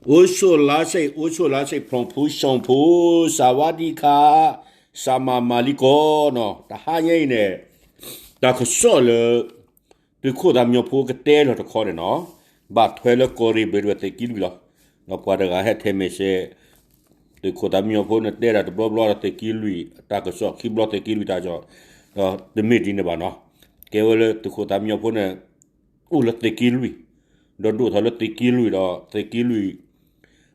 အိၣ်ဆိၣ်လါဆဲး အိၣ်ဆိၣ်လါဆဲး ဖျိဖူ ရှီဖူ စဝါဒံခါ စမၤမၤလံကီးနီၤ တဟါညါအံၤန့ၣ် တၢ်ကစီၣ်လၢ သုးခိၣ်သးမံဖိကတဲလီၤတခီန့ၣ်နီၤ ဘၣ်ထွဲလၢကီၢ်ရ့ၣ်ဘျ့းဒဝဲၢ်သုးက့လွံၢ်လီၤ. ပှၤတဂၤဟဲထဲမဲာ်ဆှဲ သုးခိၣ်သးမံဖိန့ၣ် တဲဒၣ်တဘျီဘျီဒီးသုးက့လွံၢ် တၢ်ကစီၣ်ခံဘျီသုးက့လွံၢ်တၢ်ကစီၣ် ဒီးတမ့ၢ်ဒ်န့ၣ်ဘၣ်နီၤ ကဲဝဲလၢသုးခိၣ်သးမံဖိန့ၣ် အိၣ်လၢသုးက့လွံၢ် ဒီးဒိၣ်ထီၣ်လၢသုးက့လွံၢ်ဒီး သုးက့လွံၢ်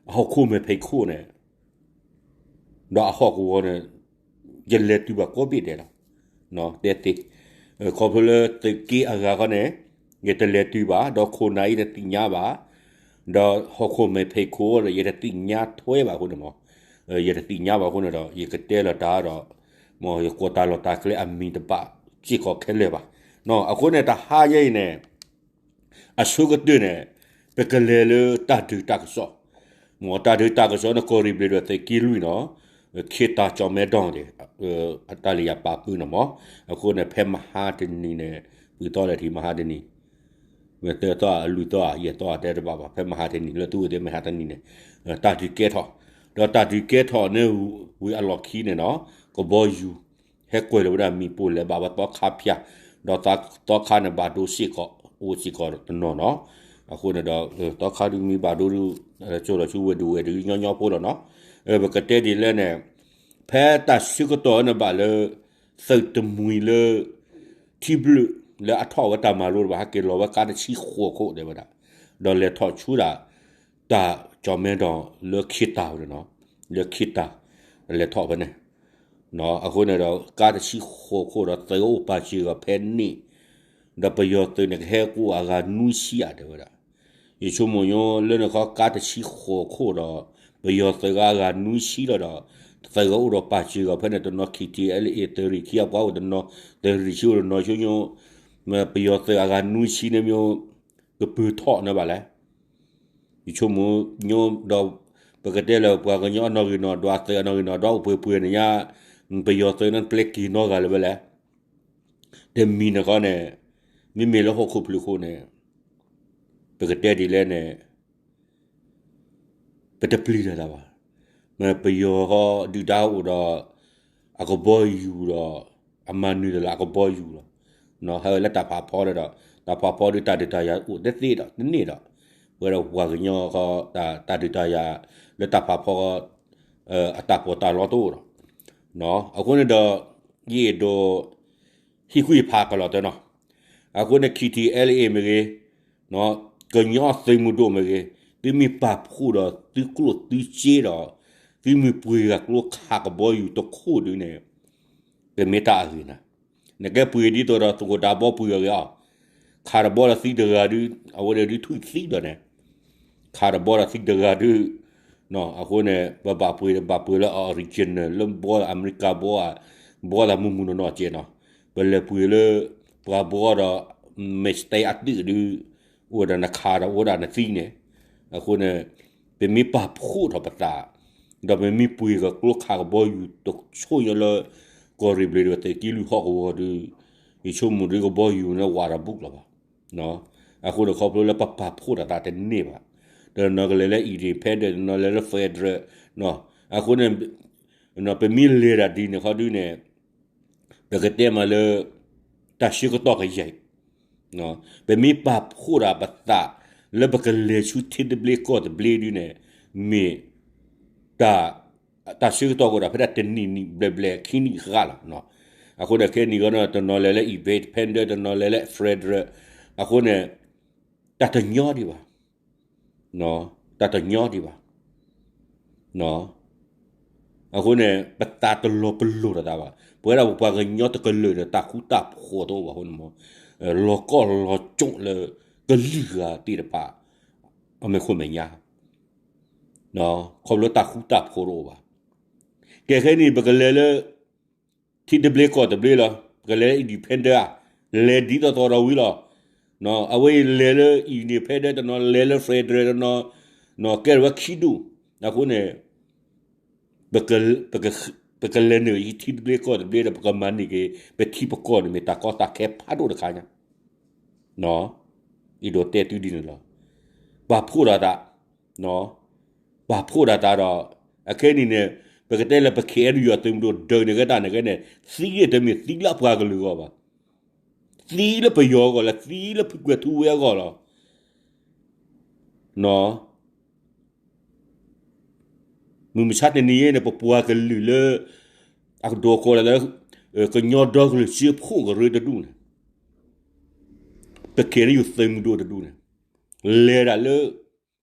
အဟီၣ်ခိၣ်မဲာ်ဖံးခိၣ်န့ၣ် ဒီးအဟီၣ်ကဝီၤန့ၣ် ယလဲၤတုၤဘၣ်ကိးဘ့ၣ်ဒဲးလီၤ. တဲသ့ ခီဖျိလၢသုးက့အဂၤခီန့ၣ် ယတလဲၤတုၤဘၣ် ဒီးခိၣ်နၢ်အံၤတသ့ၣ်ညါဘၣ် ဒီးဟီၣ်ခိၣ်မဲာ်ဖံးခိၣ်ဒီး ယတသ့ၣ်ညါထွဲဘၣ်အဃိန့ၣ်မး ယတသ့ၣ်ညါဘၣ်အဃိန့ၣ်ဒီး ယကတဲလီၤတၢ်ဒီး မ်ယကွီၢ်တၢ်လီၢ်တၢ်ကျဲအမံၤတဘၣ်စ့ၢ်ကီးခဲလၢာ်ဘၣ်. အဃိန့ၣ် တဟါယဲအံၤန့ၣ် အဆိကတၢၢ်န့ၣ် ပကလဲၤလၢတၢ်ဒုးတၢ်ကစီၣ် မ်တၢ်ဒုးတၢ်ကစီၣ်န့ၣ် ကီၢ်ရ့ၣ်ဘျ့းဒဝဲၢ်သုးက့လွံၢ်နီၤ ခ့တၢ်ကၠီၣ်မဲဒီၣ်န့ၣ် အတၢ်လၢယပာ်ပုၢ်နီၤမး အဃိန့ၣ် ဖဲမဟါတနံၤန့ၣ် ပှဲၤသီလဲၣ်ထံ မဟါတနံၤ မ့ၢ်တသီ အလွံၢ်သီ ယဲၢ်သီ တဲတဘၣ်ဘၣ် ဖဲမဟါတနံၤ လၢသုဝဲသ့ၣ်မဟါတနံၤန့ၣ် တၢ်ဒုးကဲထီၣ် ဒီးတၢ်ဒုးကဲထီၣ်န့ၣ် ဝံၤအလီၢ်ခံန့ၣ်နီၤ ကဘီယူၤ ဟဲကွံာ်လီၤဝဲဒၣ်မ့ၣ်ပိၢ်လဲၤဘၣ်ဝဲသီခါဖၠၣ် ဒီးသီခါန့ၣ်ဘၣ်ဒိစ့ၢ်ကီး အိၣ်စ့ၢ်ကီးတနီၤနီၤ အဃိန့ၣ်ဒီး သီခါဒုးမ့ၢ်ဘၣ်ဒိဒုး ကၠိလီၤဆူဝဲၢ်ဒူၣ်ဝဲၢ်ဒုးညီညီဖိလီၤနီၤ ပကတဲဒ်လဲၣ်န့ၣ် ဖဲတၢ်ဆၢကတီၢ်န့ၣ်ဘၣ်လၢ သုးတမှံၤလၢ ထံဘျုးလၢအထီၣ်ဝဲတၢ်မၤလိတဘၣ် ဟဲက့ၤလီၤဝဲကါတဆံဃိးခိၣ်တဲဝဲဒၣ် ဒီးလဲၤထီၣ်ဆူဒၣ် တၢ်ကၠီၣ်မဲဒီၣ်လၢခ့တၢ်ဝဲန့ၣ်နီၤ လၢခ့တၢ် လဲၤထီၣ်ဖဲန့ၣ် အဃိန့ၣ်ဒီး ကါတဆံဃိးခိၣ်ဒီး သုးအိၣ်ပာ်စၢၤဂီၤဖဲန့ၣ် ဒီးပယီၤသုးန့ၣ် ကဟဲကအိၣ်အဂၤနွံဆံဧါတဲဝဲဒၣ် ယဆိကမိၣ်ညိ လၢန့ၣ်ခီ ကါတဆံဃိးခိၣ်ဒီး ပယီၤသုးဂၤအဂၤနွံဆံလီၤဒီး သုးဂၤအိၣ်ဒီးပာ်စၢၤဂီၤဖဲန့ၣ် တနီၤ ခံထံ အဲလ်အ့ သုးရ့ၣ်ခံအပှၤအိၣ်တနီၤ သုးရ့ၣ်ဆံအိၣ်တနီၤ ဆိကမိၣ်ညိ ပယီၤသုးအဂၤနွံဆံန့ၣ် မ့ၢ်ကပၢၤထီၣ်န့ၣ်ဘၣ်လဲၣ် ယဆိကမိၣ်ညိဒီး ပကတဲလၢပှၤကညီအနီၣ်ဂံၢ်နီၣ်ဒွး သုးအနီၣ်ဂံၢ်နီၣ်ဒွးအိၣ်ပှဲၤပှဲၤန့ၣ်ညါ ပယီၤသုးန့ၣ်ပျဲက့ၤနီတဂၤလၢၤဝဲလဲၣ် တမံၤန့ၣ်ဃီန့ၣ် မ့မ့ၢ်လၢဟီၣ်ခိၣ်ဖျၢၣ်ခိၣ်န့ၣ် ပကတဲဒ်လဲၣ်န့ၣ် ပတပျံၤတၢ်ဘၣ်. ပယီၤဃီဒုၣ်ဒါအိၣ်ဒီး အကဘီယူၤဒီး အမၤနၢၤတၢ်လၢအကဘီယူၤလီၤ. ဟဲလၢတၢ်ဖးဖီဒီး တၢ်ဖးဖီဒုးတၢ်ဒုးတၢ်ယၤအိၣ်တသ့ဒီး တန့ၢ်ဒီး ပဝဲဒၣ်ပှၤကညီဃီ တၢ်ဒုးတၢ်ယၤလၢတၢ်ဖးဖီဃီ အတၢ်ပီးတၢ်လီတအိၣ်ဒီး အဃိန့ၣ်ဒီး ယအဲၣ်ဒိး ဟံးဃုာ်ဖးကလီၤတၢ်နီၤ. အဃိန့ၣ် ခံထံ အဲလ်အ့ မ့ၢ်ဂ့ၤ, ကညီသုးမုၢ်ဒိၣ်မ့ၢ်ဂ့ၤ, သုမ့ၢ်ပာ်ဖှိၣ်ဒီးသုကျိၣ်သုစ့ဒီး သုမ့ၢ်ပှ့ၤဂၤကျိခးကဘီယူၤတခိၣ်ဒုန့ၣ် ကမ့ၢ်တၢ်အဂ့ၤနၤ. နကဲပှ့ၤဒ်သိးဒီးသုးခိၣ်ဒးဘီပှ့ၤအဂ့ၤအီၤ, ခးတဘီဒီးသံတဂၤဒု, အဝဲဒၣ်ဒုထွံၣ်သံဒီးန့ၣ် ခးတဘီဒီးသံတဂၤဒု, အဃိန့ၣ် ပဘၣ်ပှ့ၤ ဘၣ်ပှ့ၤလၢအ original လၢဘီအမဲရကၤဘီဧါ, ဘီသးမုၢ်မုၢ်နီၢ်နီၢ်ကဲနီၤ. ပလဲၤပှ့ၤလၢ ပှၤဘီဒီး mistake အတုဒု, အိၣ်ဝဲဒၣ်နခးဒီးအိၣ်ဝဲဒၣ်နသံန့ၣ်, အဃိန့ၣ် ပမ့ၢ်ပာ်ဖှိၣ်ထီၣ်ပသး, ဒီးပမ့ၢ်ပှ့ၤကကျိခးကဘီယူၤတဆိၣ်ညီလၢ ကီၢ်ရ့ၣ်ဘျ့းဒဝဲၢ်သုးက့လွံၢ်ဟီၣ်ကဝီၤဒု, ယဆိကမိၣ်ဒုကဘီယူၤန့ၣ်ဝးဒီးဘူးလီၤဘၣ်. အဃိန့ၣ်ခီဖျိလၢပပာ်ဖှိၣ်ထီၣ်သးတန့ၢ်ဘၣ်. တနီၤကလဲၤလၢ independent တနီၤလဲၤလၢ federal, အဃိန့ၣ် ပမ့ၢ်လဲၤဒၣ်ဒ်န့ၣ်ခီဒုန့ၣ် ပကတဲမးလၢ တၢ်ဆၢကတီၢ်ကယဲၢ်, ပမ့ၢ်ပာ်ဖှိၣ်ဒၣ်ပသး လၢပကလဲၤဆူထံသဘျ့ကီၢ်သဘျ့ဒုန့ၣ် မ့ၢ် တၢ်ဆၢကတီၢ်ကအိၣ်ဒၣ်ဖဲဒၣ်တနံၣ်နံၣ်ဘျဲၣ်ဘျဲၣ်ခံနံၣ်ဃၣ်လီၤ. အဃိန့ၣ်ခဲနံၣ်ဂီၢ်န့ၣ် တနီၤလဲၤလၢ independent တနီၤလဲၤလၢ federal, အဃိန့ၣ် တၢ်တညီဒံးဘၣ်, တၢ်တညီဒံးဘၣ်. အဃိန့ၣ် ပသးတလီၤပလိာ်ဒီးသးဘၣ်. ပဝဲဒၣ်ပပှၤကညီတကလုာ်ဒီးတၢ်ဃူတၢ်ဖိးတအိၣ်ဘၣ်အဃိန့ၣ်မး, လီၤကီၢ်လီၤကၠိလၢကလုာ်ဂၤသ့ၣ်တဖၣ် အမဲာ်ခိၣ်မဲာ်ညါ ခီဖျိတၢ်ဃူတၢ်ဖိးတအိၣ်ဘၣ်. ကဲခဲနံၣ် ပကလဲၤလၢ ထံသဘျ့ကီၢ်သဘျ့လီၤ. ပကလဲၤလၢ independent ဧါ, လဲၤဒ်သိးသိးဒီးဝံၤလီၤ. အဝဲအံၤလဲၤလၢ independent တနီၤ လဲၤလၢ federal တနီၤ, ကဲထီၣ်ဝဲခံဒူၣ်. အဃိန့ၣ် ပကလဲၤနုာ်ထံသဘျ့ကီၢ်သဘျ့ဒီး ပကမၤန့ၢ်က့ၤ ပထံပကီၢ်န့ၣ်မ့ၢ်တၢ်ကီတၢ်ခဲဖးဒိၣ်တခါညါ. အဲၣ်ဒိးတဲသုဒ်န့ၣ်လီၤ. ပာ်ဖှိၣ်ဒီးသး, ပာ်ဖှိၣ်ဒၣ်တၢ်ဒီး အခဲအံၤန့ၣ် ပကတဲလၢပ ခ့အဲၣ်ယူၣ် အသုးမုၢ်ဒိၣ်ဒုးန့ၢ်က့ၤတၢ်န့ၣ်က့န့ၣ် သံန့ၣ်တမ့ၢ်သံလၢအပှၤကလုာ်အဂီၢ်ဘၣ်. သံလၢပယီၤအဂီၢ်လီၤ, သံလၢဖုကွဲၤထူဝ့အဂီၢ်လီၤ. မုၢ်မဆါတနံၤအံၤန့ၣ် ပပှၤကလုာ်လၢ အကဒိးကိးလၢ ကညီဒီကလုာ်စၢဖှိၣ်ကရၢတဒူၣ်န့ၣ်, ပ ခ့အဲၣ်ယူၣ် သုးမုၢ်ဒိၣ်တဒူၣ်န့ၣ် လဲၤတၢ်လၢ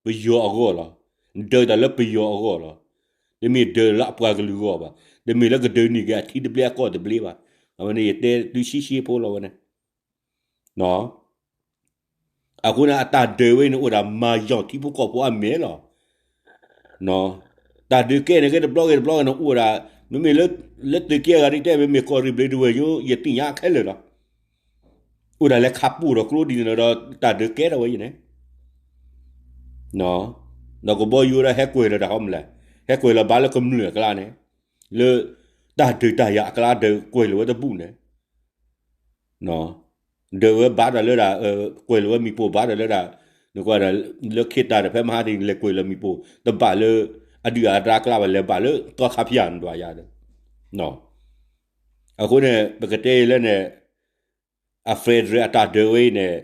ပယီၤအဂီၢ်လီၤ. ဒုးတၢ်လၢပယီၤအဂီၢ်လီၤ. တမ့ၢ်ဒုးလၢအပှၤကလုာ်အဂီၢ်ဘၣ်. တမ့ၢ်လၢကဒုးန့ၢ်က့ၤအထံတဘျ့အကီၢ်တဘျ့ဘၣ်. အဝဲန့ၣ်ယတဲသုဆှံဆှံဖိလီၤဝဲန့ၣ် အဃိန့ၣ် အတၢ်ဒုးဝဲအံၤန့ၣ် အိၣ်ဒၣ်မၤယီၤထံဖိကီၢ်ဖိအမဲာ်လီၤ. တၢ်ဒုးကဲန့ၣ်က့တဘျီဂ့ၤတဘျီဂ့ၤန့ၣ်အိၣ်ဒၣ်, မ့မ့ၢ်လၢ လၢသုးက့အဂၤဒ်တဲ မ့မ့ၢ်ကီၢ်ရ့ၣ်ဘျ့ဒဝဲၢ်ညိ ယသ့ၣ်ညါခဲလၢာ်လီၤ. အိၣ်ဒၣ်လၢခးပူၣ်ဒီးကျိဒ်န့ၣ်ဒီး တၢ်ဒုးကဲထီၣ်ဝဲအံၤန့ၣ် ဒီးကဘီယူၤဝဲဒၣ်ဟဲကွံာ်လီၤတၢ်ဟီမလဲၣ်, ဟဲကွံာ်လီၤဘၣ်လၢကမျၢၢ်အကျါန့ၣ်, လၢ တၢ်ဒုးတၢ်ယၤအကျါဒုးကွံာ်လီၤဝဲတဘူၣ်န့ၣ် ဒုးဝဲဘၣ်တၢ်လၢဒၣ်, ကွံာ်လီၤဝဲမံၤပိာ်ဘၣ်တၢ်လၢဒၣ်, နကွၢ်ဒၣ် လၢခ့တၢ်ဒီးဖဲမဟါဒ်န့ၣ် လဲၤကွံာ်လီၤမံၤပိာ် တဘၣ်လၢ အဒုၣ်အဒါအကျါဘၣ် လဲၤဘၣ်လၢကီၢ်ခါဖၠၣ်နဒွးယၤဒီး အဃိန့ၣ် ပကတဲအံၤလၢန့ၣ် အ federal အတၢ်ဒုးဝဲအံၤန့ၣ်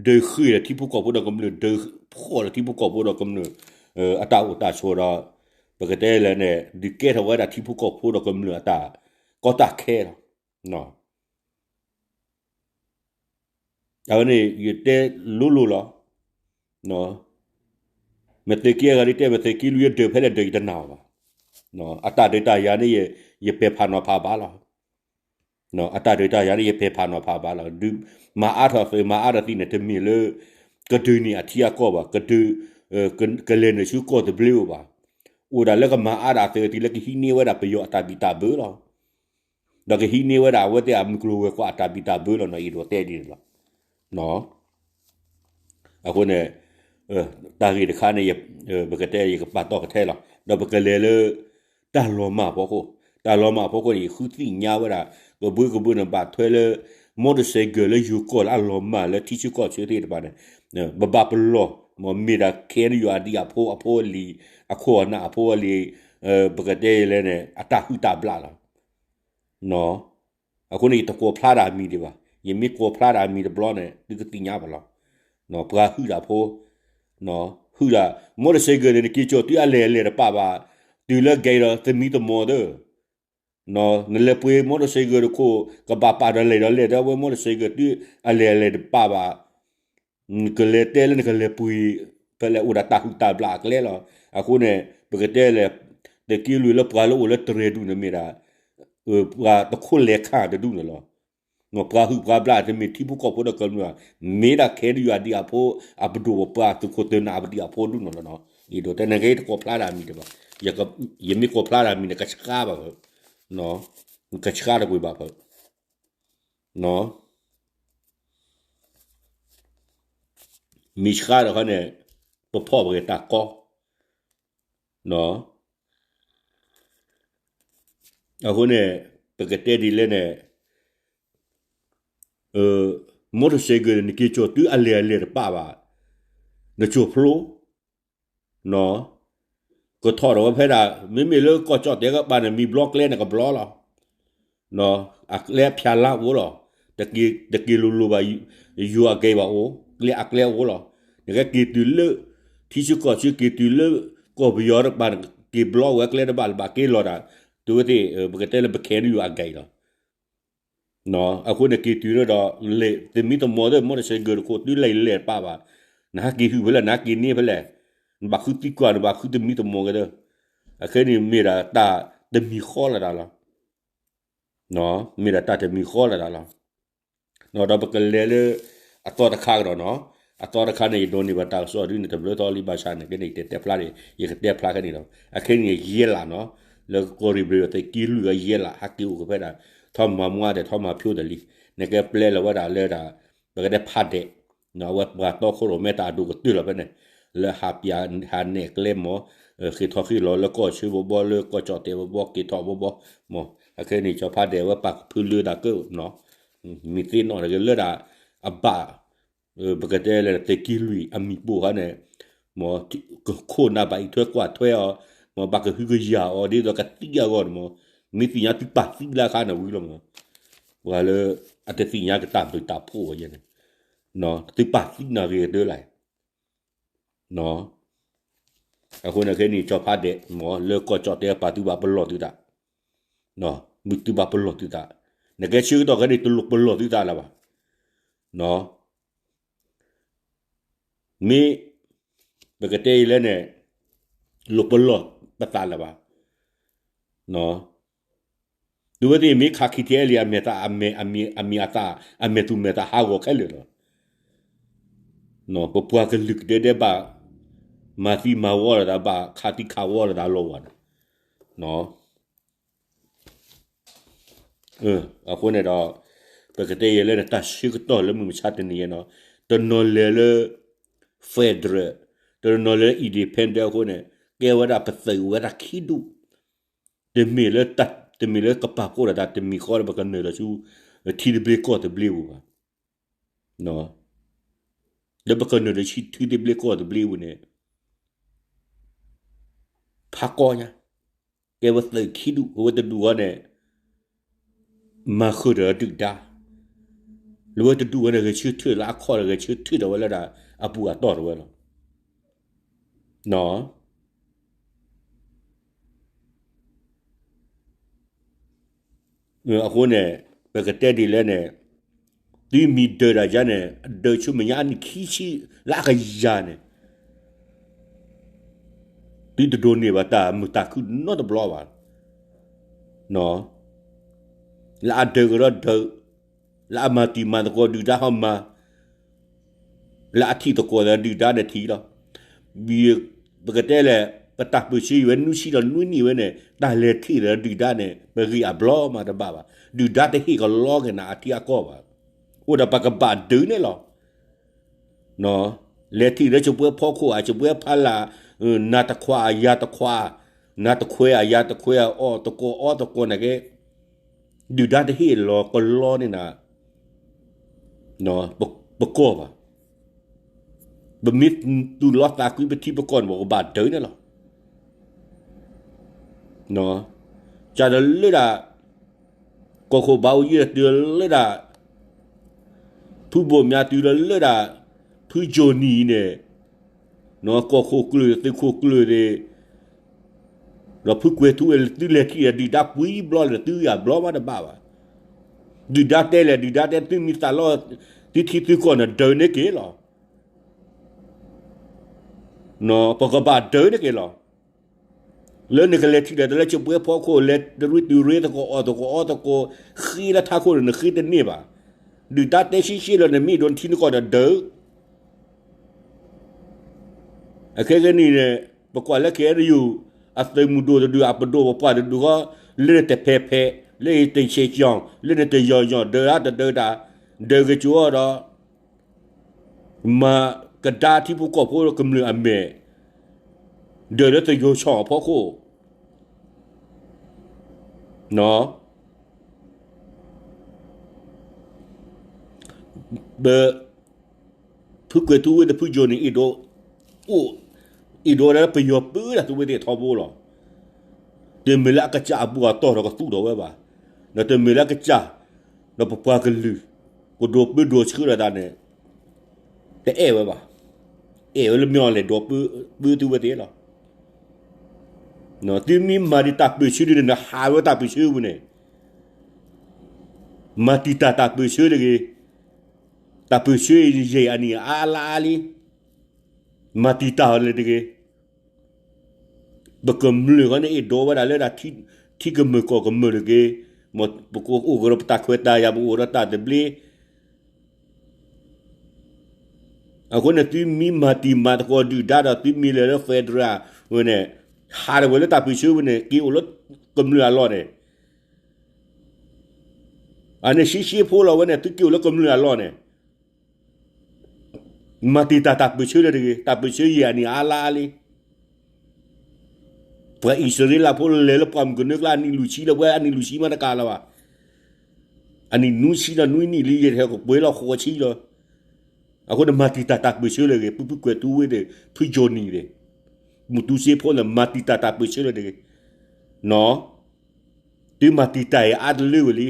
ဒုးဃ့ၢ်ဒီးထံဖိကီၢ်ဖိဒီးကမျၢၢ် ဒုးဖှီၣ်ဒီးထံဖိကီၢ်ဖိဒီးကမျၢၢ် အတၢ်အိၣ်တၢ်ဆိးဒီး ပကတဲလၢန့ၣ် ဒုးကဲထီၣ်ဝဲဒၣ်ထံဖိကီၢ်ဖိဒီးကမျၢၢ်အတၢ်ကီတၢ်ခဲလီၤ. အဝဲန့ၣ် ယတဲလိၤလိၤလီၤ. မ့ၢ်သုးက့အဂၤဒ်တဲ မ့ၢ်သုးက့လွံၢ်ယဒုးဖဲလဲၣ်ဒုးယတနာ်ဘၣ်. အတၢ်ဒုးတၢ်ယၤန့ၣ် ယပဲာ်ဖးနီၤဖးဘၣ်လီၤ. အတၢ်ဒုးတၢ်ယၤန့ၣ် ယပဲာ်ဖးနီၤဖးဘၣ်လီၤ. ဒုးမၤအါထီၣ်သုးမၤအါထီၣ်သံန့ၣ် တမ့ၢ်လၢ ကဒုးန့ၢ်အထံအကီၢ်ဘၣ်, ကဒုး ကလဲၤနုာ်ဆူကီၢ်တဘျ့ဧိၤဘၣ်. အိၣ်ဒၣ်လၢကမၤအါဒၣ်သုးတုၤလၢကဟံးန့ၢ်ဝဲဒၣ်ပယီၤအတၢ်ဘံၣ်တၢ်ဘၢလီၤ. ဒီးကဟံးန့ၢ်ဝဲဒၣ်အဝဲသ့ၣ်အမုၢ်ကျိၤဝဲၤကွာ်အတၢ်ဘံၣ်တၢ်ဘၢလီၤနီၤ အဲၣ်ဒိးတဲဒ်န့ၣ်လီၤ. အဃိန့ၣ် တၢ်ဂ့ၢ်တခါန့ၣ် ပကတဲယကပာ်တီၢ်ကထဲလီၤ. ဒီးပကလဲၤလၢ တၢ်လီၤမၢ်ဖီခိၣ်, တၢ်လီၤမၢ်ဖီခိၣ်န့ၣ် ယဃုသ့ၣ်ညါဝဲဒၣ် ကဘှံကဘှၢန့ၣ် ဘၣ်ထွဲလၢ မီတစဲးကၢၢ်လၢယိၤကီၢ်လၢအလီၤမၢ်လၢထံဆၢကီၢ်ဆၢသ့ၣ်တဖၣ်န့ၣ် ပဘၣ်ပလီၢ် မ့ၢ်ဒၣ် ခ့အဲၣ်ယူၣ် အဒံၣ်အဖိအဖိအလံၤ အခိၣ်အနၢ်အဖိအလံၤ ပကတဲလဲၣ်န့ၣ် အတၢ်ဟုၣ်တၢ်ဘျၣ်လီၤ. အဃိန့ၣ် ယတကိးဖျါတၢ်အမံၤဒံးဘၣ်. ယမ့ၢ်ကိးဖျါတၢ်အမံၤတဘျီန့ၣ် သုကသ့ၣ်ညါဘၣ်လီၤ. ပှၤဟုၣ်တၢ်ဖိ ဟုၣ်တၢ် မီတစဲးကၢၢ်န့ၣ် နက့ၤကၠီၤတုၤအလဲၢ်အလဲၢ်တပာ်ဘၣ်, တုၤလၢကဲဒီးသမံသမိးသၢ နလဲၤပှ့ၤမီတစဲးကၢၢ်တခိၣ် ကဘၣ်ပာ်ဒီးလဲၢ်ဒီးလဲၢ် တဲဝဲမီတစဲးကၢၢ်တုၤအလဲၢ်အလဲၢ်တပာ်ဘၣ် နကလဲၤတဲလၢနကလဲၤပှ့ၤ ဖဲလဲၣ်အိၣ်ဒၣ်တၢ်ဟုၣ်တၢ်ဘျၣ်အကျဲလီၤ. အဃိန့ၣ် ပကတဲလဲၣ် သုးက့လွံၢ်လၢပှၤလၢအိၣ်လၢတရံးဒူၣ်န့ၣ်မ့ၢ်ဒၣ် ပှၤတခိၣ်လဲၤခါတဒူၣ်န့ၣ်လီၤ. ပှၤဟုၣ်ပှၤဘျၣ်တမ့ၢ်ထံဖိကီၢ်ဖိဒီးကမျၢၢ်, မ့ၢ်ဒၣ် ခ့အဲၣ်ယူၣ် အဒံၣ်အဖိ အပဒိၣ်ပပှၢ်သုးခိၣ်သုးနၢ်အပဒံၣ်အဖိဒူၣ်န့ၣ်လီၤ. အဲၣ်ဒိးတဲန့ၣ်က့ တကိးဖျါတၢ်မံၤဒံးဘၣ်. ယမ့ၢ်ကိးဖျါတၢ်မံၤန့ၣ် ကဆှါဘၣ် ကဆှါတကွံာ်ဘၣ်ဖဲ မ့ၢ်ဆှါတခီန့ၣ် ပဖီၣ်ပဂ့ၤတၢ်ကီ အဃိန့ၣ် ပကတဲဒ်လဲၣ်န့ၣ် မီတစဲးကၢၢ်န့ၣ် နက့ၤကၠီၤတုၤအလဲၢ်အလဲၢ်တပာ်ဘၣ်, နကၠီၤဖျိ ကထီၣ်ဒီးဝဲဖဲဒၣ် မ့မ့ၢ်လၢကီၢ်ကၠီၣ်တဲာ်ကပၤန့ၣ် မ့ၢ်ဘျီကျဲန့ၣ်ကဘျီလီၤ. အကျဲအဖၠၣ်လါအိၣ်လီၤ. တက့ၤလိၤလိၤဘၣ် ယိၤအကဲဘၣ်အိၣ် ကျဲအကျဲအိၣ်လီၤ. နကက့ၤတုၤလၢ ထံဆၢကီၢ်ဆၢက့ၤတုၤလၢ ကီၢ်ပယီၤတကပၤန့ၣ် က့ၤဘျီဝဲကျဲတဘၣ်လၢၤဘၣ်က့ၤလီၤဒၣ် တုၤဝဲသ့ၣ် ပကတဲလၢပခဲအံၤယိၤအကဲအံၤလီၤ. အဃိန့ၣ်က့ၤတုၤလၢဒီး လဲၤသမံသမိးသ့ၣ် မီတစဲးကၢၢ်တခိၣ် တုၤလဲၤလဲၤတပာ်ဘၣ်, နဟးက့ၤဟုၣ်ဖဲလဲၣ် နဟးက့ၤန့ၢ်ဖဲလဲၣ်, နဘၣ်ဃုသံကွၢ် နဘၣ်ဃုသမံသမိးက့ၤသ့ၣ်, အခဲအံၤန့ၣ်မ့ၢ်ဒၣ်တၢ်တမံၤဃီလၢၤတၢ်လီၤ. မ့ၢ်ဒၣ်တၢ်တမံၤဃီလၢၤတၢ်လီၤ. ဒီးပကလဲၤလၢ အသီတခါကဒီးနီၤ, အသီတခါန့ၣ် ယဒိးန့ၢ်ဘၣ်တၢ်ကစီၣ်ဒ်န့ၣ် တဘျုးသီလံ ဘၣ်ဆၣ်န့ၣ်က့န့ၣ် ယတတဲဖျါန့ၣ် ယကတဲဖျါခဲန့ၣ်လီၤ. အခဲအံၤန့ၣ် ယဲလးနီၤ, လၢကီၢ်ရ့ၣ်ဘြံၤ သုးက့လွံၢ်အယဲလး ဟဲက့ၤအိၣ်က့ၤဖဲဒၣ် ထီၣ်မၤမွါဒီး ထီၣ်မၤဖၠိတလံ, နကဲပျဲလီၤဝဲဒၣ်လၢဒၣ် ပကတဲဖးဒဲး, အဝဲပှၤတီခိၣ်ရိၣ်မဲတၢ်အဒိၣ်ကတၢၢ်လီၤဖဲန့ၣ်, လၢဟးပၠးဟးနဲၣ်ကျဲမး, ဃ့ၢ်ထီၣ်ဃ့ၢ်လီၤလၢကီၢ်ဆၢဘီဘီ လၢကီၢ်ကၠီၣ်တဲာ်ဘီဘီ က့ၤထီၣ်ဘီဘီမး, အခဲအံၤန့ၣ် ကၠီၤဖးဒဲးဝဲပာ်ကဖၢလၢတၢ်ကၢၣ်နီၤ, မ့ၢ်သ့ၣ်နီၣ်တဂ့ၤလၢဒၣ် အဘၣ် ပကတဲလၢသုးက့လွံၢ်အမံၤပိၢ်ဃီန့ၣ်, မ် ခိၣ်နၢ်ဘၣ်အံးထွဲကွၢ်ထွဲအီၤ, မ်ဘၣ်ကဟုကယာ်အီၤ ဒ်သိးကသံအဂီၢ်န့ၣ်မး, မ့ၢ်သ့ၣ်ညါသုပာ်သံလၢအခါန့ၣ်ဝံၤလီၤမး, ပှၤလၢ အတသ့ၣ်ညါကတၢ်ဘျုးတၢ်ဖှိၣ်အီၤယဲန့ၣ်, သုပာ်သံနၤဂ့ၤကတၢၢ်လၢ် အဃိန့ၣ်ခဲန့ၣ် ကၠီဖးဒဲး မ်လၢကီၢ်ကၠီၣ်တဲပာ်သုဘၣ်ပလီၢ်သုသး, မ့ၢ်သုဘၣ်ပလီၢ်သုသး, နကဲဆၢကတီၢ်ခဲန့ၣ် တလိၣ်ပလီၢ်သုသးလၢၤဘၣ်. မ့ၢ် ပကတဲအံၤလဲၣ်န့ၣ် လိၣ်ပလီၢ်ပသးလၢၤဘၣ်. သုဝဲသ့ၣ်မ့ၢ်ခး ခံထံအဲလံ အမဲာ်သး အမဲာ် အမံၤအသး အမဲာ်သူၣ်မဲာ်သးဟးဂီၤခဲလၢာ်လီၤ. ပပှၤကလုာ်ကဒဲဒဲးဘၣ် မၤသံမၤဝီလိာ်သး ဘၣ်ခးသံခးဝီလိာ်သးလီၤဝဲန့ၣ် အဃိန့ၣ်ဒီး ပကတဲယဲလၢနတၢ်ဆၢကတီၢ်လၢမုၢ်မဆါတနံၤအံၤနီၤ, တနီၤလဲၤလၢ federal, တနီၤလဲၤလၢ independent အဃိန့ၣ် ကဲဝဲဒၣ်ပသုးဝဲဒၣ်ခံဒူၣ်, တမ့ၢ်လၢ တမ့ၢ်လၢကပာ်ဖှိၣ်လိာ်သးတမံၤဃီလၢပကနုာ်လီၤဆူ ထံသဘျ့ကီၢ်သဘျ့ပူၤဘၣ်. လၢပကနုာ်လီၤဆူထံသဘျ့ကီၢ်သဘျ့ပူၤန့ၣ် ဖးကီညါ, ကဲဝဲသုးခံဒူၣ်, အဝဲတဒူၣ်ဃီန့ၣ် မၤဃုာ်ဒီးဒုၣ်ဒါ, လၢဝဲတဒူၣ်ဃီန့ၣ် ဂဲၤဆၢထၢၣ်လၢအခီၣ်ဒီး ဂဲၤဆၢထၢၣ်ဒီးဝဲလၢဒၣ်အပူၤအတီၢ်တဝဲလီၤ. အဃိန့ၣ် ပကတဲဒ်လဲၣ်န့ၣ် သုမ့ၢ်ဒၢးတၢ်ယါန့ၣ် အဒၢးဆူမဲာ်ညါအနံၣ်ခံဆံလၢအကယၤန့ၣ် သုတဒိးန့ၢ်ဘၣ်တၢ်မုာ်တၢ်ခုၣ်နီတဘျီဘၣ်. လၢအဒၢးကဒီးဒၢး, လၢအမၤတံၤမၤသကိးဒုၣ်ဒါဟီမၤ, လၢအထံၣ်သကိးဒီးဒုၣ်ဒါန့ၣ်ထံၣ်လီၤ. ပကတဲလဲၣ် ပတၢ်ပၢၢ်ဆၢအံၤဝဲနွံဆံဒီးနွံနံၣ်ဝဲန့ၣ် တၢ်လဲၤထံၣ်ဒီးဒုၣ်ဒါန့ၣ် ပဂံၢ်အဘျီမးတဘၣ်ဘၣ်. ဒုၣ်ဒါတဟ့ၣ်ကလီက့ၤနၤအထံအကီၢ်ဘၣ်. အိၣ်ဒီးပကဘၣ်ဒုးန့ၣ်လီၤ. လဲၤထံၣ်လၢကၠပှဲဖီခိၣ် အကၠပှဲဖီလာ်, နၤတခွါအယၤတခွါ, နၤတခွဲအယၤတခွဲ အီၣ်သကိးအီသကိးန့ၣ်က့, ဒုၣ်ဒါတဟ့ၣ်လီၤကလီန့ၢ်နၤ ပကီၢ်ဘၣ်. ပမ့ၢ်သူၣ်လီသးကွံပထံပကီၢ်န့ၣ် ပကဘၣ်ဒုးန့ၣ်လီၤ. ကၢ်ဒီးလၢဒၣ် ကီၢ်ခိၣ်ဘၣ်အိၣ်ယံၤဒီးတုၤလၢဒၣ် ဖုဘိၣ်မၠးတုၤလၢလၢဒၣ် ဖုကၠိနံၤန့ၣ် ကီၢ်ခိၣ်ကျၢၢ် သုးခိၣ်ကျၢၢ်န့ၣ် ဒီးဖုကွဲၤထူဝဲ သုလဲၤထံၣ်ဒီးဒုၣ်ဒါပှဲၤဘျီလၢသုဂံၢ်အဘျီမးတဘၣ်ဘၣ်. ဒုၣ်ဒါတဲလဲၣ် ဒုၣ်ဒါတဲ သုမ့ၢ်သးလီ သုထံသုကီၢ်န့ၣ်ဒုးန့ၢ်က့ၤလီၤ. ပကဘၣ်ဒုးန့ၢ်က့ၤလီၤ. လၢနကလဲၤထံၣ်ဒီးတၢ်လၢကၠပှဲဖီခိၣ် လဲၤတရံးတုၤရ့သကိးအီၣ်သကိးအီသကိး ဃ့လၢထးခိၣ်န့ၣ် နဃ့တန့ၢ်ဘၣ်. ဒုၣ်ဒါတဲရှဲရှဲလၢနမ့ၢ်ဒိးနထံနကီၢ်ဒီးဒုး အခဲကနံၣ်န့ၣ် ပကွၢ်လၢ ခဲအံၤ အသုးမုၢ်ဒိၣ်တဒုအပဒိၣ်ပပှၢ်တဒုဃီ လၢနတဖဲးဖဲး လၢနတယီၤယီၤ လၢနတယီၤယီၤ ဒုးတဒုးတၢ် ဒုးက့ၤကၠိအီၤဒီး မၤကဒါထံဖိကီၢ်ဖိကမျၢၢ်အမဲာ် ဒုးလၢသယီၤဆီၣ်အဖီခိၣ် ဖုကွဲၤထူဝ့ၢ်တဖုကၠိန့ၣ် အ့ၣ်ဒိး အိၣ် အ့ၣ်ဒိးလၢပယီၤပၢတၢ်သုဝဲသ့ၣ်ထီဘိလီၤ. တမ့ၢ်လၢအကစၢ်အဘူၣ်အတီၢ်ဒီးကသူၣ်ထီၣ်ဝဲဘၣ်. ဒီးတမ့ၢ်လၢအကစၢ် ဒီးပပှၤကလုာ် ကဒိးပၢဒိးဆှၢဒီးတၢ်န့ၣ် တအဲၣ်ဝဲဘၣ်. အဲၣ်ဝဲလၢမ့ၢ်အီၤလဲၤဒိးပၢသုဝဲသ့ၣ်လီၤ. သုမ့ၢ်မၤဒံးတၢ်ပၢၢ်ဆၢဒ်န့ၣ် နဟးဝဲတၢ်ပၢၢ်ဆၢပူၤန့ၣ် မၤတံာ်တာ်တၢ်ပၢၢ်ဆၢတဂ့ၤ, တၢ်ပၢၢ်ဆၢအံၤယဲၢ်အနံၣ်အါလါအါလံ, မၤတံာ်တာ်အီၤလၢတဂ့ၤ. ပကမျၢၢ်ဃီန့ၣ် အ့ၣ်ဒိးဝဲဒၣ်လၢဒၣ် ထံကမၢၢ်ကီၢ်ကမၢၢ်တဂ့ၤ, ပကအိၣ်ကဒီးပတၢ်ခွဲးတၢ်ယာ် ပအိၣ်ဒီးတၢ်သဘျ့ အဃိန့ၣ် သုမ့ၢ်မၤတံာ်မၤသကိးဒုၣ်ဒါဒီး သုမ့ၢ်လဲၤလၢ federal ဝဲန့ၣ် ဟးထီၣ်ဝဲလၢတၢ်ပၢၢ်ဆၢဝဲန့ၣ် က့ၤအိၣ်လၢကမျၢၢ်အလီၢ်န့ၣ်, အန့ၣ်ရှဲရှဲဖိလီၤဝဲန့ၣ် သုက့ၤအိၣ်လၢကမျၢၢ်အလီၢ်န့ၣ် မၤတံာ်တာ်တၢ်ပၢၢ်ဆၢလၢတဂ့ၤ, တၢ်ပၢၢ်ဆၢယဲၢ်အနံၣ်အါလါအါလံ. ပှၤအံၣ်စရ့လးဖိလဲၤလၢပှၢ်မုၢ်ကနၢကျါ အနံၣ်လွံၢ်ဆံလၢပှဲၤ အနံၣ်လွံၢ်ဆံမးတကးလၢၤဘၣ်. အနံၣ်နွံဆံဒီးနွံနံၣ်လံ ယဲၢ်ထဲကပှဲၤလီၤဃိးဆံလီၤ. အဃိန့ၣ်မၤတံာ်တာ်တၢ်ပၢၢ်ဆၢလၢအဂ့ၤ, ဖုဖုကွဲၤထူဝ့ဒီး ဖုကၠီၤနံၤဒီး မူတူစ့ဖိန့ၣ် မၤတံာ်တာ်တၢ်ပၢၢ်ဆၢလၢတဂ့ၤ, နီၤ, သုမၤတံာ်တာ်အါတလၢဝဲလံ.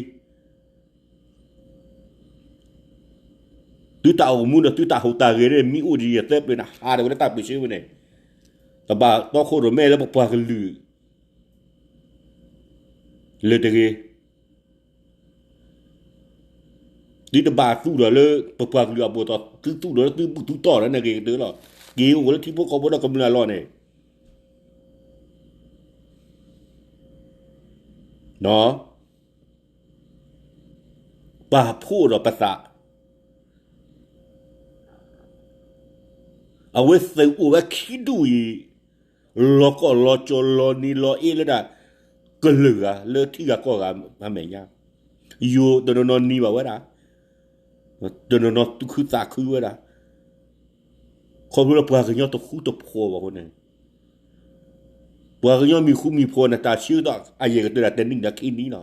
သုတၢ်အိၣ်မူဒီးသုတၢ်ဟူးတၢ်ဂဲၤန့ၣ် မ့ၢ်အိၣ်ဒ်ယသၢပျၢၤန့ၣ် ဟးထီၣ်ဝဲလၢတၢ်ပၢၢ်ဆၢဝဲန့ၣ်, တဘၣ်တီခိၣ်ရိၣ်မဲလၢပပှၤကလုာ် လၢတဂ့ၤ. သုတဘၣ်သူၣ်ထီၣ်လၢပပှၤကလုာ်အဘူးအတီၤ, သုသူၣ်ထီၣ်လၢသုဘူးသုတီၢ်ဒီးန့ၣ်ဂ့ၤကတၢၢ်လီၤ. က့ၤအိၣ်လၢထံဖိကီၢ်ဖိဒီးကမျၢၢ်အလီၢ်န့ၣ် ပာ်ဖှိၣ်ဒီးပသး, အဝဲသုးအိၣ်ဝဲခံဒူၣ်အံၤ, လီၤကီၢ်လီၤကၠီလီၤနံၤလီၤအ့လၢဒၣ် ကလုာ်ဂၤလၢထံဂၤကီၢ်ဂၤအမဲာ်ညါ, ယိၤတနီၤနီၤနံၤဘၣ်ဝဲဒၣ်, တနီၤနီၤသူၣ်ခုသးခုဝဲဒၣ်, ခီဖျိလၢပှၤကညီတဃူတဖိးဘၣ်အဃိန့ၣ် ပှၤကညီမံၤဃူမံၤဖိးန့ၣ် တၢ်ဆၢကတီၢ်အယဲၢ်ကတၢၢ်ဒၣ်တနံၣ်ဒီးခံနံၣ်လီၤ.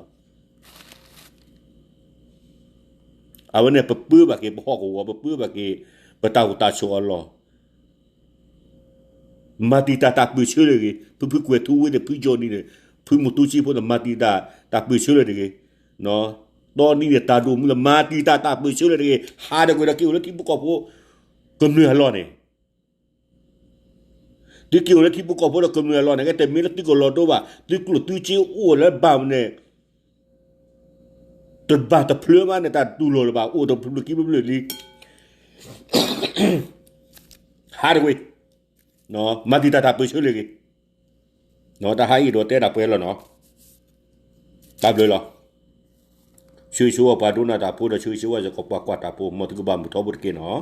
အဝဲန့ၣ်ပပၢဘၣ်က့ၤပဟီၣ်ကဝီၤ, ပပၢဘၣ်က့ၤပတၢ်အိၣ်တၢ်ဆိးအလီၢ်, မၤတံာ်တာ်တၢ်ပၢၢ်ဆၢလၢတဂ့ၤ, ဖုဖုကွဲၤထူဝ့ဒီး ဖုကၠီၤနံၤန့ၣ်, ဖုမူတူစ့ဖိန့ၣ် မၤတံာ်တာ်တၢ်ပၢၢ်ဆၢလၢတဂ့ၤ, တီနံၤန့ၣ်တၢ်ဒိၣ်မူလၢ မၤတံာ်တာ်တၢ်ပၢၢ်ဆၢလၢတဂ့ၤ, ဟးဒီးကွံာ်ဒီးက့ၤအိၣ်လၢထံဖိကီၢ်ဖိ ကမျၢၢ်အလီၢ်န့ၣ် သုက့ၤအိၣ်လၢထံဖိကီၢ်ဖိဒီးကမျၢၢ်အလီၢ်န့ၣ် ကဲတမ့ၢ်လၢသုကလီၤဒိဘၣ်, သုကျိၣ်သုစ့အိၣ်လၢဘၣ်မနုၤန့ၣ် တဘၣ်တဖျၢၣ်မးန့ၣ် တၢ်တူၢ်လိာ်လၢၤဘၣ်, အိၣ်တဖျၢၣ်ခံဖျၢၣ်လံ, ဟးတဝ့ၤ, မၤတံာ်တာ်တၢ်ပၢၢ်ဆၢလၢဂ့ၤ, တၢ်ဟးအံၤဒီးတဲဒၣ်ပှဲၤလီၤနီၤ, တၢ်ဘျုးလီၤ. ဆၢဂ့ၤဆၢဝါပှၤဒိကနၣ်တၢ်ဖိဒီး ဆၢဂ့ၤဆၢဝါစ့ၢ်ကီးပှၤကွၢ်တၢ်ဖိ, မ်သုကဘၣ်မုာ်ထီဘိတက့ၢ်နီၤ.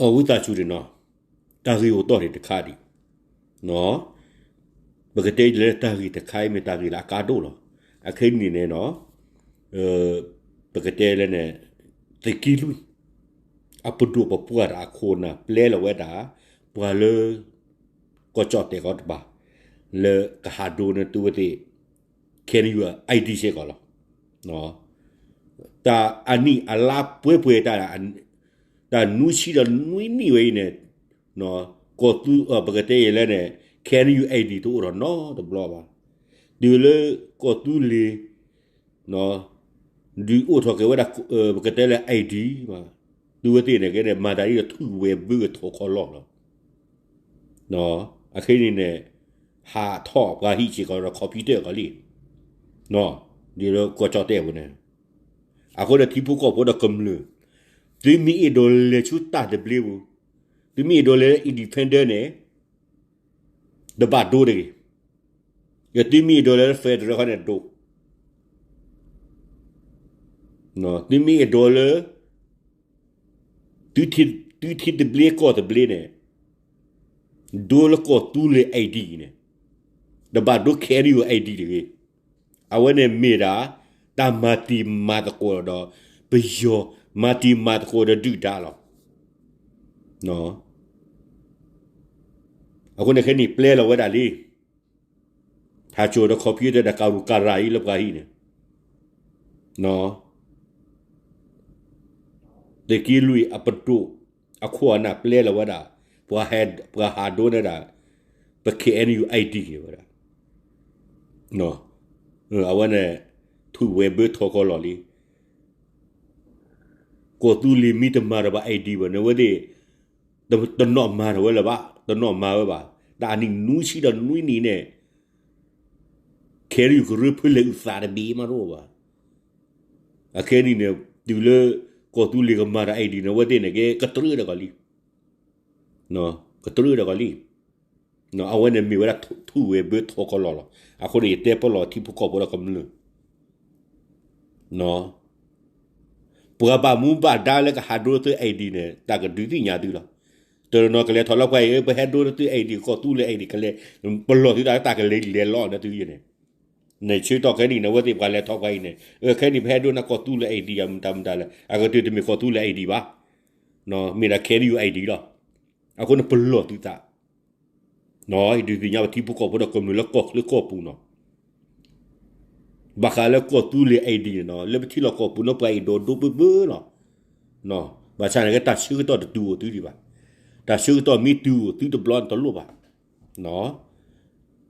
အဝံသးစူၤန့ၣ်နီၤ, တၢ်ဂ့ၢ်အိၣ်တီၢ်န့ၣ်တခါဒံး, ပကတဲလၢတၢ်ဂ့ၢ်တခါအံၤမ့ၢ်တၢ်ဂ့ၢ်လၢအကါဒိၣ်လီၤ. အခဲအံၤန့ၣ်နီၤ, ပကတဲလၢန့ၣ်, သုးက့လွံၢ် အပဒိၣ်ပပှၢ်တၢ်အခိၣ်အနၢ်ပျဲလီၤဝဲဒၣ်, ပှၤလၢ ကီၢ်ကၠီၣ်တဲၣ်ကီးတပၤ, လၢကဟးဒိန့ၢ်သုဝဲသ့ၣ် KNU ID စ့ၢ်ကီးလီၤ. တၢ်အနံၣ်အလါပှဲၤပှဲၤတၢ်, တၢ်နွံဆံဒီးနွံနံၣ်ဝဲအံၤန့ၣ်, ကီၢ်သူ, ပကတဲယဲၢ်လၢန့ၣ် KNU ID တအိၣ်ထီၣ်နီတဘျီဘၣ်. တုၤလၢကီၢ်သူလ့ၤ ဒုးအိၣ်ထီၣ်က့ၤဝဲဒၣ် ပကတဲလၢ ID ဘၣ်, သုဝဲသ့ၣ်န့ၣ်ကဲန့ၣ် မၤတၢ်အံၤဒီး ထုးဝဲၤဘၢကထီၣ်ခီလီၢ်လီၤ. အခဲအံၤန့ၣ်န့ၣ်, ဟးထီၣ်ပှၤဟံၣ်စ့ၢ်ကီးဒီး computer ကီးလံ, ဒ်လၢကီၢ်ကၠီၣ်တဲၣ်ပူၤန့ၣ်, အဃိန့ၣ်ထံဖိကီၢ်ဖိဒီးကမျၢၢ်, သုမ့ၢ်အဲၣ်ဒိးလဲၤဆူတၢ်သဘျ့ပူၤ, သုမ့ၢ်အဲၣ်ဒိးလဲၤလၢ independent န့ၣ် တဘၣ်ဒိတဂ့ၤ. ယသုမ့ၢ်အဲၣ်ဒိးလဲၤလၢ federal ခီန့ၣ်ဒိ, သုမ့ၢ်အဲၣ်ဒိးလၢ သုထံသဘျ့ကီၢ်သဘျ့န့ၣ်, ဒိလၢကီၢ်သူလ့ၤ ID န့ၣ်, တဘၣ်ဒိ KNU ID တဂ့ၤ. အဝဲန့ၣ်မ့ၢ်ဒၣ် တၢ်မၤတံၤမၤသကိးဒီး ပယီၤ, မၤတံၤမၤသကိးဒီးဒုၣ်ဒါလီၤ. အဃိန့ၣ်ခဲအံၤန့ၣ်ပျဲလီၤဝဲဒၣ်လံ, ဟးစိာ်ဒီး computer ဒီးကၤရူၢ်ကၤရၤအံၤလၢပှၤဟံၣ်န့ၣ်, သုးက့လွံၢ်အပဒိၣ်အခိၣ်အနၢ်ပျဲလီၤဝဲဒၣ်, ပှၤဟးဒိန့ၢ်ဒၣ် ပ KNU ID ဝဲဒၣ်, အဝဲန့ၣ် ထုးဝဲၤဘၢထီၣ်ခီလီၢ်လံ. ကီၢ်သူလ့ၤမ့ၢ်တမၤထီၣ်ဘၣ် ID ဘၣ်န့ၣ် အဝဲသ့ၣ် တနီၣ်မၤထီၣ်ဝဲလၢၤဘၣ်, တနီၣ်မၤဝဲဘၣ်. တၢ်အနံၣ်နွံဆံဒီးနွံနံၣ်န့ၣ် KNU ကရၢဖၢလဲၤအုၣ်သးတဘ့ၣ်မးတအိၣ်ဘၣ်. အခဲအံၤန့ၣ် တုၤလၢကီၢ်သူလ့ၤကမၤတၢ် ID န့ၣ် အဝဲသ့ၣ်န့ၣ်ကဲကတြၢဒီးကီးလံ, ကတြၢဒီးကီးလံ. အဝဲန့ၣ်မ့ၢ်ဝဲဒၣ်ထုးဝဲၤဘၢထီၣ်ခီလီၢ်လီၤ. အဃိန့ၣ် ယတဲပလီၢ်ထံဖိကီၢ်ဖိဒီးကမျၢၢ် ပှၤဘၣ်မူဘၣ်ဒါလၢကဟးဒိသု ID န့ၣ် တၢ်ကဒုးသ့ၣ်ညါသုလီၤ. တနီၤကလဲၤထီၣ်လၢပှၤအံၤ ပဟဲဒိသု ID ကီၢ်သူလ့ၤ ID ကလဲၤ ပလီၢ်သုတၢ်လၢတၢ်ကလဲၤလဲၤလီၤန့ၣ်သုယဲန့ၣ်, န့ၣ်ဆၢကတီၢ်ခဲအံၤန့ၣ် အဝဲသ့ၣ်ပှၤလဲၤထီၣ်ပှၤအံၤန့ၣ် ခဲအံၤန့ၣ် ပဟဲဒိနၤကီၢ်သူလ့ၤ ID ယၤမတၤမတၤလဲၣ် အကတၢၢ်တမ့ၢ်ကီၢ်သူလ့ၤ ID ဘၣ်, မ့ၢ်ဒၣ် KNU ID လီၤ. အဃိန့ၣ်ပလီၢ်သုသး ဒုးသ့ၣ်ညါပထံဖိကီၢ်ဖိဒီးကမျၢၢ်လၢကီၢ်ချၢကီၢ်ပူၤနီၤ. ဘၣ်ဃးလၢကီၢ်သူလ့ၤ ID န့ၣ်နီၤ လၢပထံလီၢ်ကီၢ်ပူၤန့ၣ် ပှၤအဲၣ်ဒိးဒိပၢပၢလီၤ. ဘၣ်ဆၣ်န့ၣ်ကဲတၢ်ဆၢကတီၢ်တတုၤအိၣ်သုဒံးဘၣ်. တၢ်ဆၢကတီၢ်မ့ၢ်တုၤအိၣ်သုတဘျီန့ၣ်တလိၣ်ဘၣ်.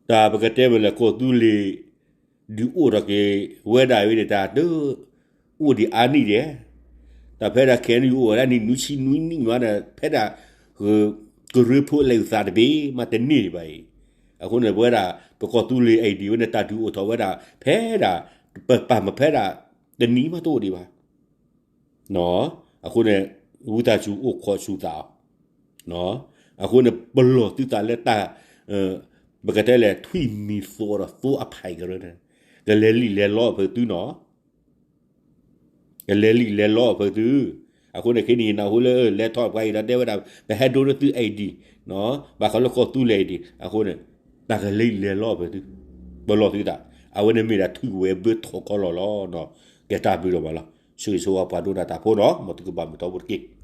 တၢ်ပကတဲမ့ၢ်လၢကီၢ်သူလ့ၤ ဒုးအိၣ်ထီၣ်က့ၤဝဲဒၣ်ဝဲန့ၣ် တၢ်တအိၣ်ဒံးအါနံၣ်ဒဲး, တၢ်ဖဲဒၣ် ခဲအံၤ အိၣ်ဝဲဒၣ်နံၣ်နွံဆံနွံနံၣ်မးဒီး ဖဲဒၣ် ကရၢဖိလၢအသးတဘ့ၣ်မးတန့ၢ်ဒံးဘၣ်အံၤ. အဃိန့ၣ် ပဝဲဒၣ် ပကီၢ်သူလ့ၤ ID ဝဲန့ၣ် တၢ်ဒုးအိၣ်ထီၣ်ဝဲဒၣ် ဖဲဒၣ် ပပာ်မၤဖဲဒၣ် တနံၤမးတအိၣ်ဒံးဘၣ်. အဃိန့ၣ် ဝံသးစူၤအိၣ်ခိးစူၤသးအီၤ. အဃိန့ၣ် ပလီၢ်သုသးလၢတၢ် ပကတဲလဲၣ် ထွံၣ်မံၤသီဒီးသိအဖးအံၤကရၢန့ၣ် ကလဲၤလံၣ်လဲၤလီအီၤဖဲသုနီၤ. ကလဲၤလံၣ်လဲၤလီအီၤဖဲသု. အဃိန့ၣ် ခဲနံၣ်နၢ်ဟူလၢ လဲၤထီၣ်ပှၤအံၤဒီးတဲဝဲဒၣ် ပဟဲဒိန့ၢ်သု ID နီၤ, ဘၣ်ဃးလၢကီၢ်သူလ့ၤ ID အဃိန့ၣ် တၢ်ကလဲၤလံၣ်လဲၤလီအီၤဖဲသု, ပလီၢ်သုသး. အဝဲန့ၣ်မ့ၢ်ဒၣ်ထွံၣ်ဝဲၤဘၢထီၣ်ကီလီၤလီၤ. ကဲတၢ်ဘျုးဒိၣ်မးလီၤ. ဆၢဂ့ၤဆၢဝါပှၤဒိကနၣ်တၢ်ဖိနီၤ, မ်သုကဘၣ်မုာ်ထီဘိတက့ၢ်.